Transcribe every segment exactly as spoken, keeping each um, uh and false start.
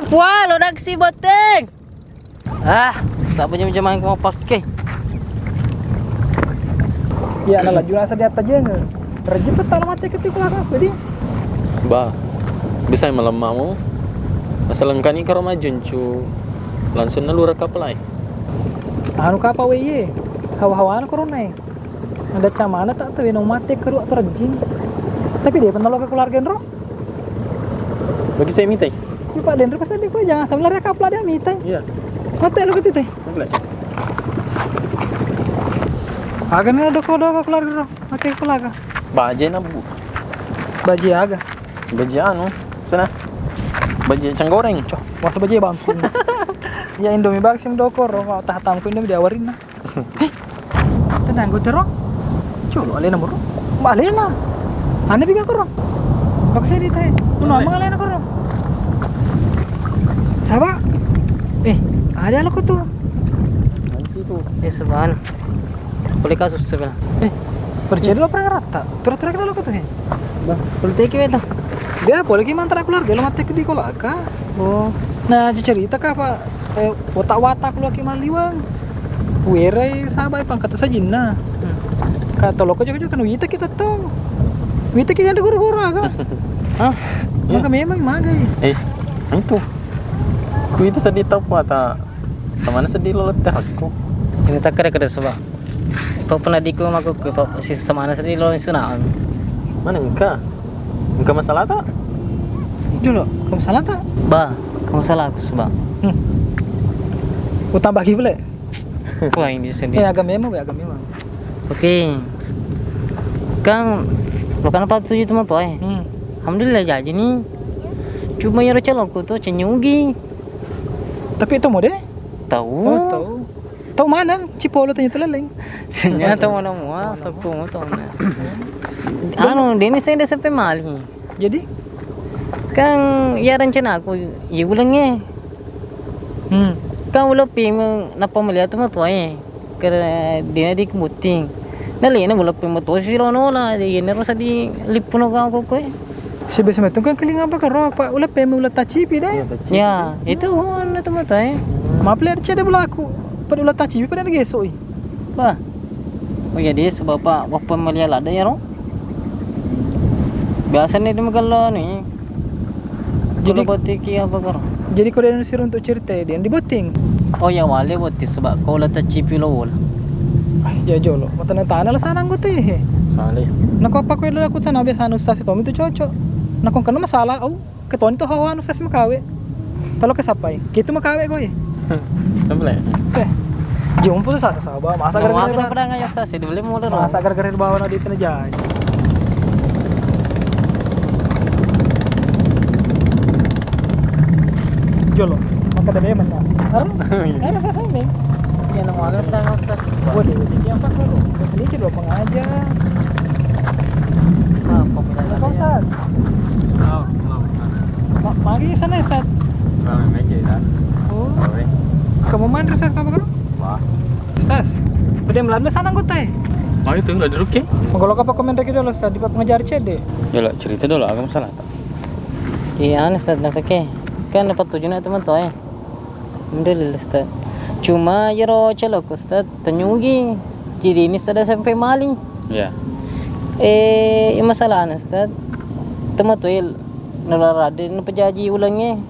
Wah, lo daksi boteng. Ah, saba jam-jam ko mappakke. Iya, nalaju nasa diattajeng. Rejim petala mate ketika aku, jadi. Ba, bisa malemmamu. Asal engkani karo majuncu. Langsung nalura kapal ai. Anu kapal we iye. Hawa-hawana corona e. Ada camana tak tahu, no mate keru atau rejing. Tapi dia pernah lo ke keluarga ro. Bagi saya mitai. Ini Pak Dendro pasti dia kok jangan sambil lari kapal dia mitai. Iya. Mate lo ketite. Boleh. Aga ni doko-doko keluarga ro. Mate keluarga. Baje na bu. Baje aga. Baje anu. Sana. Baje canggoreng. Cok, masa baje bangkung. Ya Indomie bangsing doko ro. Tahatam ku Indomie diawarin nah. Hei, tenang, gue terus. Colo alena moro. Mbak alena. Ane piga koro. Aku sih ditai. Kuno amang alena koro. Saba. Eh, ada lo kutu. Eh, seban. Boleh kasus sebelah. Eh, percaya lo pernah rata. Terus-terus kita lo kutu he. Bah, politik itu. Dia boleh gimana antara keluarga lo mati ke di kolaka. Oh. Nah, cerita kah, Pak? Eh, watak-watak lo ki maliwang. Werai sabai pangkat sajinna. Hmm. Kata lo kok juga kan wita kita tong. Wita kita ada guru-guru aga. Hah? Maka memang magai. Eh, itu. Ku itu sedih tau apa tak? Kemana sedih lo letih aku? Ini tak kira-kira sebab. Papa pernah diku aku ke papa si semana sedih lo sunaan. Mana engka? Engka masalah tak? Dulu, engka masalah tak? Ba, engka masalah aku sebab. Hmm. Utang bagi boleh? Wah, ini sedih. Eh, agak memang, agak memang. Oke. Kang, lo kan apa tujuh teman tuh, eh? Hmm. Alhamdulillah jadi nih. Cuma yang calonku tuh cenyugi. Tapi itu mode? Tahu. Oh, tahu. Tahu mana? Cipolo tanya tuh leleng. Ternyata mana mua, sokku mau tahu mana. Anu, dia ini saya udah sampai mali. Jadi? Kang, ya rencana aku, ya ulangnya. Hmm. Kang uleppemu nappa maliatu matuae. Kere dena di kembuting. Nalena uleppemu matuae si lono la, yenaro sadi lippuno kang kokoe. Si biasa metu kan keling apa karo apa uleppemu uleng taccipi deh. Iya, taccipi. Ya, itu anu tu matuae. Maaf le cede belaku. Pada uleng taccipi pada gesoi. Bah. Oh iya, dia sebab apa? Wah, pemeliharaan ada ya, Ro? Biasanya dia magello nih. Jadi kalau botiki apa, Karo? Jadi kalau dia siruntuk cerita, dia di boting. Oh ya, wale boting sebab kalau tak cipi lo wol. Ah, ya jolo. Mata tanah lah sana anggota he. Saleh. Nah, kok apa kau aku tanah biasa anu sasi Tommy itu cocok. Nah, kok kena masalah, au. Ketoni tu hawa anu sasi makawe. Talo ke sapai. Kitu makawe koi. Temple. Eh. Jumpu tu sasa saba. Masa gara-gara pada ngajak sasi dibeli mulu. Masa gara-gara bawa nadi sini jai. Jolo. Maka dari mana? Aru? Iya. Aru sasi ini. Iya, nama agar dah ngajak sasi. Boleh, jadi apa kalau? Sedikit dua pengaja. Apa, Pak Ustaz? Oh, oh. Ma-, mari sana, Ustaz. Rame meja, Ustaz. Oh. Rame. Kamu main, Ustaz, kenapa kamu? Wah. Ustaz, pada melanda sana anggota, eh? Mau itu, udah duduk, ya? Kalau apa komen lagi dulu, Ustaz, di pengajar C D. Ya, lo cerita dulu, agak masalah, tak? Iya, anu, Ustaz, kenapa ke? Kan dapat tujuh nak teman tuh, eh? Alhamdulillah, Ustaz. Cuma, ya, ro, celok, Ustaz, tenyugi. Jadi, ini sudah sampai mali. Iya. Eh, masalahnya, Ustaz, teman tuh, il-, nala rade napajaji ulengnge.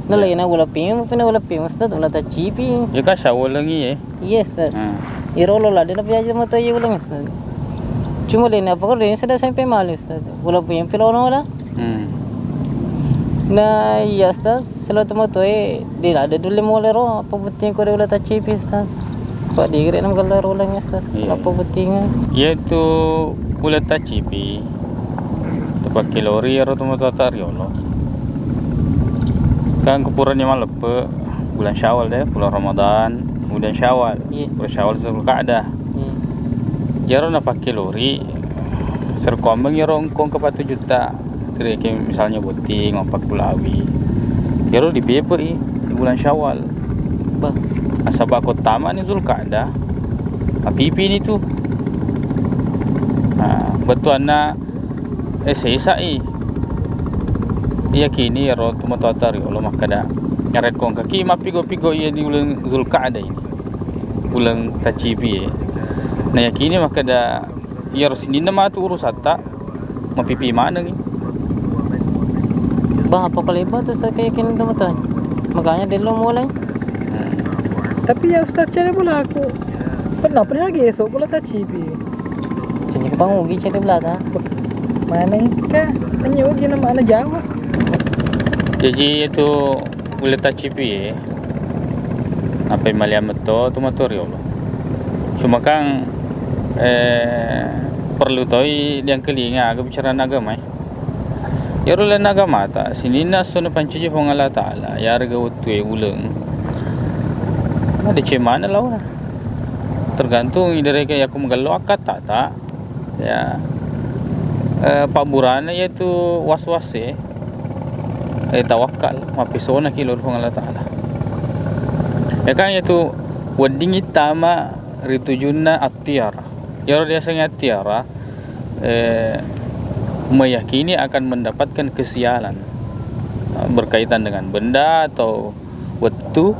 Nalaina uleppemu, pina uleppemu, Ustaz, uleng taccipi. Ya, ka sya ulengngi, ya? Iya, Ustaz. Hmm. Iro lo ladde napajaji matoa iya ulengnge, Ustaz. Cuma lena apa kau lena sudah sampai mali, Ustaz. Uleppemu pilo nola. Hmm. Nah, iya, Ustaz, selalu teman tuh, eh, di ladde dulu mulai ro, apa penting kau udah taccipi, Ustaz? Pak digere' na magello ro ulengnge, Ustaz. Iya. Apa pentingnya? Iya tu uleng taccipi. Tapakke lori iyaro tomatoatta riolo. Kan kupurani malleppe' bulan Syawal deh, bulan Ramadan, kemudian Syawal. Iya. Bulan Syawal Zulkaadah. Iya. Iyaro napakke lori, sarekkoammengngi iyaro engka patujutta, tereke misalnya botting, mappakkulawi. Iyaro dipepe'i di bulan Syawal. Bah. Nasaba' ko tamani Zulkaadah, mapipini tu. Nah, bettuanna, eh, sesa'i. Iyakini iyaro tomatoatta riolo makkeda, Narekko engkaki mappigo-pigo iya di uleng Zulkaadah ini, uleng tacipi e, nayakini makkeda iyaro sininna matu urusatta, mapipi manengi. Bang, apa kalebba tu saya kayak gini, teman-teman? Makanya dia lo mulai. Hmm. Tapi ya, Ustaz, cari bola aku. Pernah, pernah lagi esok bola tacipi. Jadi pangugi cari bola ta? Mana ka? Hanya ugi nama anak Jawa. Jaji itu uleng tacipi e, nappai maliang metto tu matu ri Allah. Cuma kan, eh, perlu toi diangkelinga aga bicarana agama e. Iyaro lalenna agamata, sininna esso napancaji Puang Allah Ta'ala, iyarega wettue uleng, madeceng maneng laona. Tergantung idarekeng yakko magello akkattata, ya, eh, pabburana iyatu was-was e, eh, tawakkal, mappesonaki lao ri Puang Allah Ta'ala. Ya kan, iyatu weddingngi tama ri tujunna at-tiyarah. Iyaro riasengnge at-tiyarah, eh, meyakini akan mendapatkan kesialan, eh, berkaitan dengan benda atau wettu,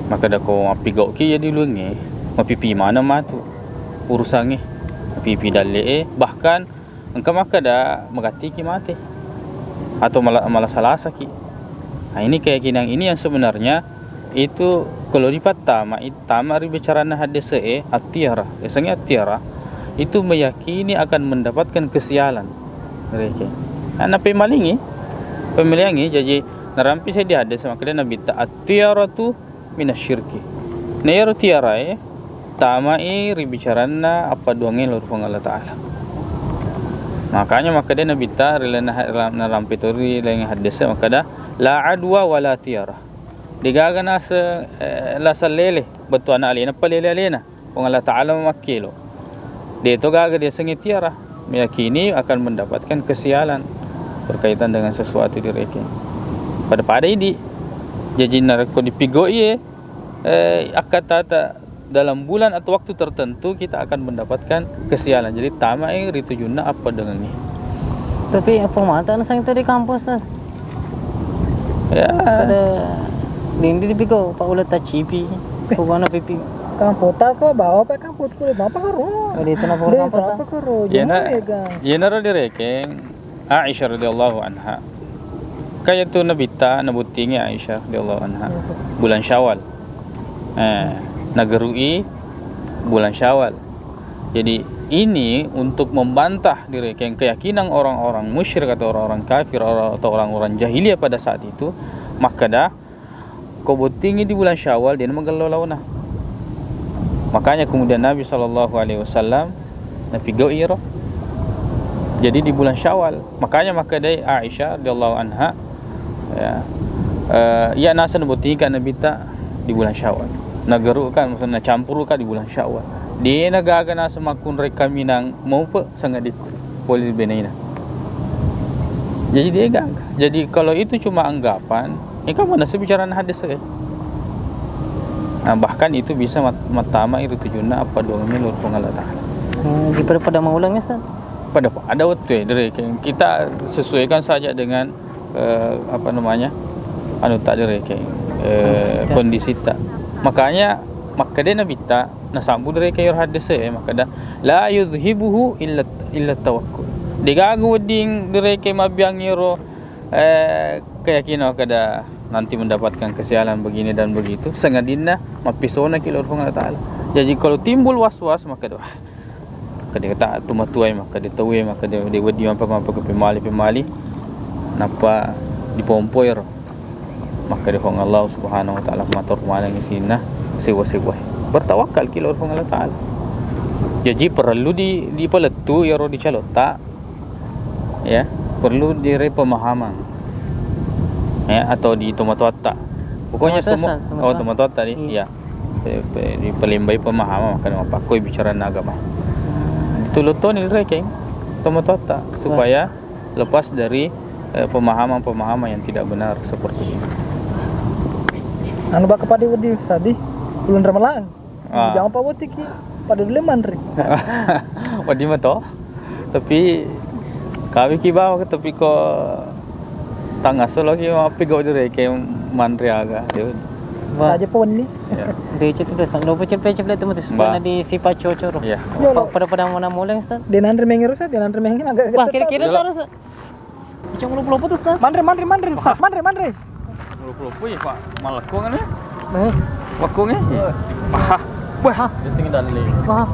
makkeda ko mappigau'ki iya di uluengnge, mapipi maneng matu urusangnge, mapipi dalle'e, bahkan engka makkeda magattiki mate atau mala-, malasa-lasaki. Nah, ini keyakinan ini yang sebenarnya itu kalau dipattama, tama ri bicaranna haddese'e, at-tiyarah. Biasanya at-tiyarah itu meyakini akan mendapatkan kesialan. Reke. Nah, napemalingi, pemilihangi, jaji narampi seddi haddese makkeda Nabitta, at-tiyaratu minasyirki. Na iyaro tiyarae tamai ri bicaranna appaduangnge lao ri Puang Allah Ta'ala. Makanya makkeda Nabitta ri lalenna ha-, narampi to ri laing haddese makkeda, la adwa wala tiyarah. Degaga naseng, eh, lasa lele, bettuanna alena, palele alena. Puang Allah Ta'ala makkelo. Deto gaga diasengnge tiara, meyakini akan mendapatkan kesialan berkaitan dengan sesuatu di reke. Pada-pada idi. Jaji narekko dipigoi e, eh, akkattata dalam bulan atau waktu tertentu kita akan mendapatkan kesialan. Jadi tamai ri tujunna appaduangnge. Tapi apa mata nasang itu di kampus, Ustaz? Ya. Pada dindi dipiko, Pak, ulah tacipi. Pokoknya pipi. Kampota ko bawa, Pak, kampot kulit apa karo? Oh, di itu napa kampota? Apa karo? Yena, yenaro direkeng Aisyah radhiyallahu anha. Kaya tu Nabitta nabuttingi Aisyah radhiyallahu anha. Bulan Syawal. Eh, nagerui bulan Syawal. Jadi, ini untuk membantah direkeng keyakinan orang-orang musyrik atau orang-orang kafir atau orang-orang jahiliyah pada saat itu, makkeda, ko bottingi di bulan Syawal, de' namagello laona. Makanya kemudian Nabi sallallahu alaihi wasallam napigau iro. Jadi di bulan Syawal. Makanya makkedai Aisyah radhiyallahu anha, ya, eh, iya naseng nabottingika Nabitta di bulan Syawal. Nageruka, maksudnya nacampuruka di bulan Syawal. De' nagaga naseng makkunrai kaminang maupe sangadikku pole ri benaina. Jadi de' gaga. Jadi kalau itu cuma anggapan, engka manessa bicarana hadis e. Nah, bahkan itu bisa mat-, mattama ri tujunna appaduangnge lao ri Puang Allah Ta'ala. Hmm, di pada-pada maulang ya, Ustaz? Pada-pada wettu e, dari kita sesuaikan saja dengan, eh, apa namanya, anu tadi, eh, kondisi ta. Makanya makkeda Nabitta, nasabbu direkeng iyaro haddese e, makkeda, "La yudhibuhu illa, illa tawakkul." De' gaga wedding direkeng mabbiang iyaro, eh, keyakinan makkeda nanti mendapatkan kesialan begini dan begitu, sangadinna mappisonaki lao ri Puang Allah Ta'ala. Jadi kalau timbul was-was, makkeda, wah, makkeda ta tomatoae, makkeda tauwe, makkeda de' wedding mappa-, mappa-, pemali-pemali, nappa dipompo iyaro. Makkeda Puang Allah Subhanahu wa Ta'ala, mator maneng sininna sewwa-sewwae. Bertawakkalki lao ri Puang Allah Ta'ala. Jaji perlu di, dipalettu iyaro di calotta, ya, perlu dire pemahaman, ya, atau di tomatoatta. Pokoknya tomatoatta, semua, oh, tomatoatta. Tomatoatta di, iya. Ya. Pe-, pe-, dipalembai pemahaman, makkeda mappakkoi bicarana agama. Hmm. Itu lo toni direkeng tomatoatta supaya lepas dari, eh, pemahaman-pemahaman yang tidak benar seperti ini. Anu, baka pada wedding tadi, bulan Ramalang. Ah. Jangan pa weddingki, pada dulu manri. Wedding mato. Tapi kawiki bawa, tapi ko tangaso lagi mappigau direkeng Manre aga, de. Wah. Aja ponni. Iya. Becek tu, Ustaz. Lo pecek-pecek tu, Ustaz. Bah. Pernah di sipa cocoro. Iya. Yo, lo. Pada-pada mau namoleng, Ustaz. Dia nanre mengero, Ustaz. Dia nanre mengero agak. Wah, kira-kira terus, Ustaz. Cuma lo pulau putus, Ustaz. Manre, manre, manre, Ustaz. Manre, manre. Lo pulau putus, Pak. Malakong ni. Eh. Wakong ni. Wah. Wah. Dia sing dalle. Wah.